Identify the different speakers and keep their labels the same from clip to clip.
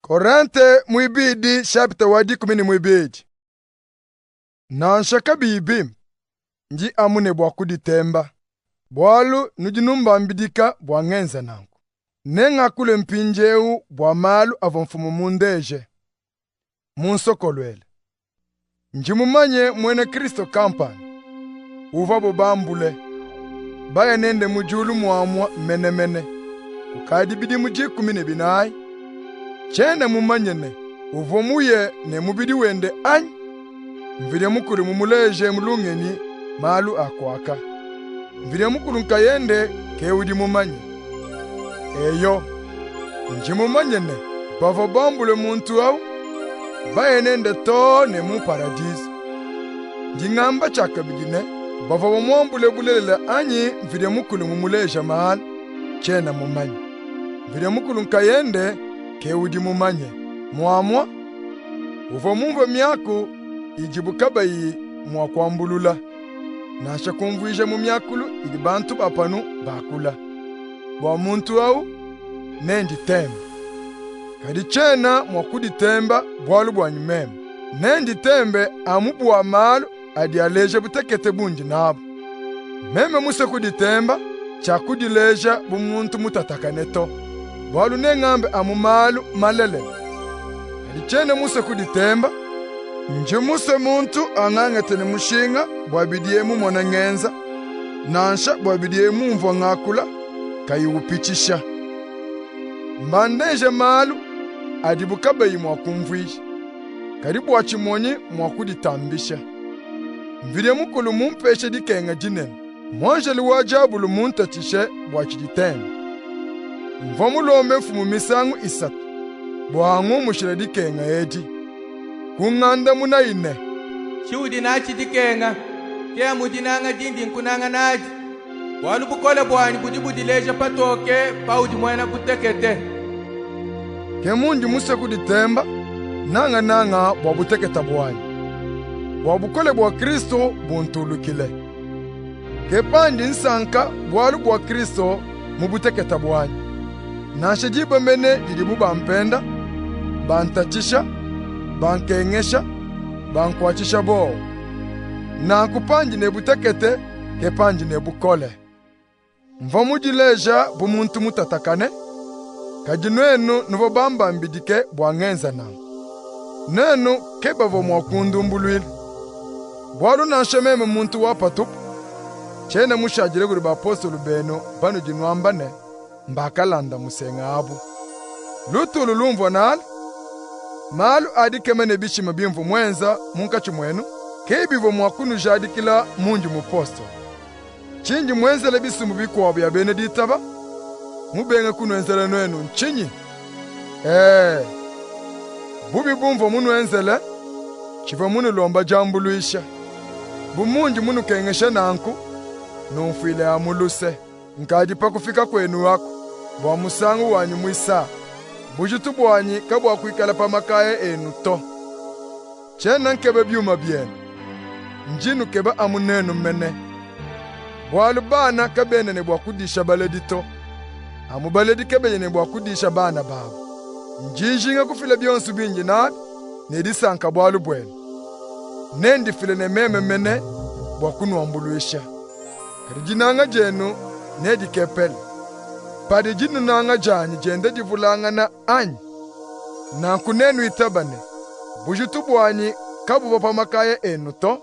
Speaker 1: Korente muibidi shapita wa 12. Nansha kabiyi bimpe, ndi amu ne bua kuditemba, bualu nudi numbambidika bua ngenza nanku. Nengakule mpindieu bua malu avua Mfumu mundeje, munsokoluele. Ndi mumanye muena Kristo kampanda uvuabu bambule, baya nende mu diulu muamua menemene, kukadi bidimu 14. Tshiena mumanye ne uvua muye ne mubidi wende anyi? Mvidi Mukulu mumuleje mu lungenyi malu a kuaka. Mvidi Mukulu nkayende ke udi mumanye. Eyo, ndi mumanye ne bavua bambule muntu awu, baye nende too ne mu mparadizu. Ndi ngamba tshiakabidi ne, bavua bamuambule bulelela anyi Mvidi Mukulu mumuleje malu, tshiena mumanye. Mvidi Mukulu nkayende ke udi mumanye. Muamua, uvua mumvue miaku idibu kabayi mua kuambulula, nansha kumvuija mu miakulu idi bantu ba panu bakula. Bua muntu awu, nenditembe. Kadi tshiena mua kuditemba bualu buanyi meme. Nenditembe amu bua malu adi aleja butekete bundi nabu. Meme musue kuditemba, tshiakudileja bu muntu mutatakane to, bualu nengambe amu malu malelela. Kadi tshiena musue kuditemba, ndi musue muntu angangate ne mushinga bua bidiye mumone ngenza, nansha bua bidiye mumvua ngakula, kayi upitshisha. Mbandeje malu adibu kabayi mua kumvuija, kadi bua tshimonyi mua kuditambisha. Mvidi Mukulu mumpeshe dikenga dinene, muanjelu wa diabulu muntatshishe bua tshiditembi. Mvua mulombe Mfumu misangu 3 bua angumushile dikenga edi. Kungandamunayi ne,
Speaker 2: Tshiudi natshi dikenga, ke amu dinanga dindi nkunanga nadi, bualu bukole buanyi budi budileja patoke paudi muena butekete.
Speaker 1: Ke mundi musue kuditemba, nangananga bua butekete buanyi, bua bukole bua Kristo buntulukile. Ke pandi nsanka bualu bua Kristo mu butekete buanyi, nansha diba mene didibu bampenda, bantatshisha, bankengesha, bankuatshisha bowa. Nanku pandi ne butekete, ke pandi ne bukole. Mvua mudileja bu muntu mutatakane, kadi nuenu nuvua bambambidike bua ngenza nanku. Nuenu ke bavua mua kundumbuluila. Bualu nansha meme muntu wa patupu, tshiena mushadile kudi bapostolu benu banudi nuamba ne, mbakalanda musenga abu. Lutulu lumvua nalu, malu a dikema ne bishima bimvua muenza munkatshi muenu, ke bivua mua kunujadikila mundi mupostolo. Tshindi muenzele bisumbu bikuabu bia bena ditaba, mubenge kunuenzela nuenu ntshinyi? Bubi bumvua munuenzele, tshivua munulomba diambuluisha. Bu mundi munukengeshe nanku, numfuile amu luse. Nkadi pa kufika kwenu aku bua musangu wanyi muisatu. Bujitu buanyi kabuakuikala pa makaya enu to. Tshiena nkeba biuma bienu, ndi nukeba amu nenu mene. Bualu bana kabena ne bua kudisha baledi to, amu baledi ke badi ne bua kudisha bana babu. Ndi njinga kufila bionso bindi nabi ne disanka bualu buenu. Nendifile ne meme mene bua kunuambuluisha. Kadi dinanga dienu nedikepele padi dinunanga dianyi dienda divulangana anyi? Nanku nenuitaba ne, bujitu buanyi kabuvua pa makaya enu to.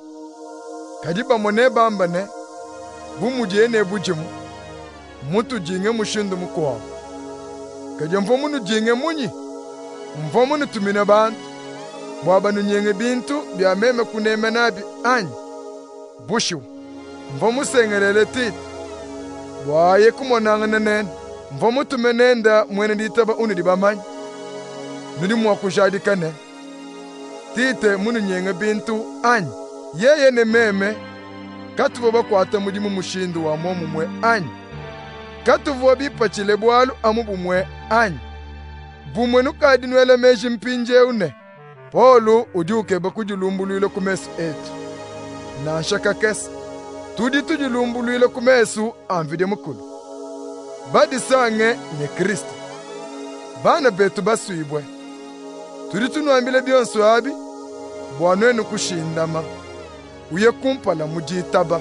Speaker 1: Kadi bamue nebambe ne, bu mudiye ne budimu, mmutudinge mushindu mukuabu. Kadi mvua munudinge munyi? Mvua munutumine bantu bua banunyenge bintu bia meme kunema nabi anyi? Bushuwa, mvua musengelele Tite bua aye kumonangana nenu. Mvua mutume nende muena ditaba unudi bamanye. Nudi mua kujadika ne, Tite mununyenge bintu anyi? Yeye ne meme katuvua bakuate mudimu mushindu wa muomumue anyi? Katuvua bipatshile bualu amu bumue anyi? Bumue nukadi nuela meji mpindieu ne, Paulo udi ukeba kudilumbuluila ku mesu etu. Nansha kakese, tudi tudilumbuluila ku mesu a Mvidi Mukulu, badisange ne Kristo. Bana betu basuibue, Tudi tunuambila bionso abi bua nuenu kushindama, uye kumpala mu ditaba.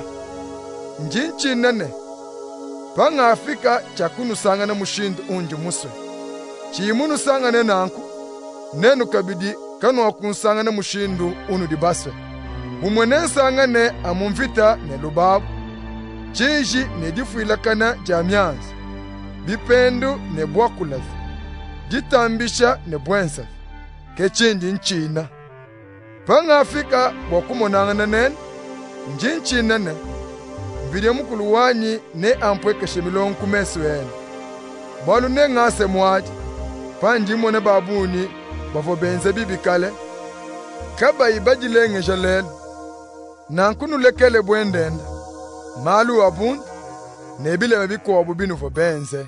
Speaker 1: Ndi ntshina ne, pangafika tshiakunusangana mushindu undi musue. Tshiyi munusangane nanku, nenu kabidi kanuakunsangana mushindu unudi basue. Bumue nensangane amu mvita ne lubabu, tshiji ne difuilakana dia mianzu, bipendu ne buakulavi, ditambisha ne buenzavi. Ke tshindi ntshina. Pangafika bua kumonangana nenu, ndi ntshina ne, Mvidie Mukulu wanyi neampuekeshe milongo ku mesu enu. Bualu nengase muadi, pandi mmona ba bungi bavua benza bibi kale, kabayi badilengeja lelu. Nanku nulekele buendenda, malu a bundu, ne bilema bikuabu binuvua benze.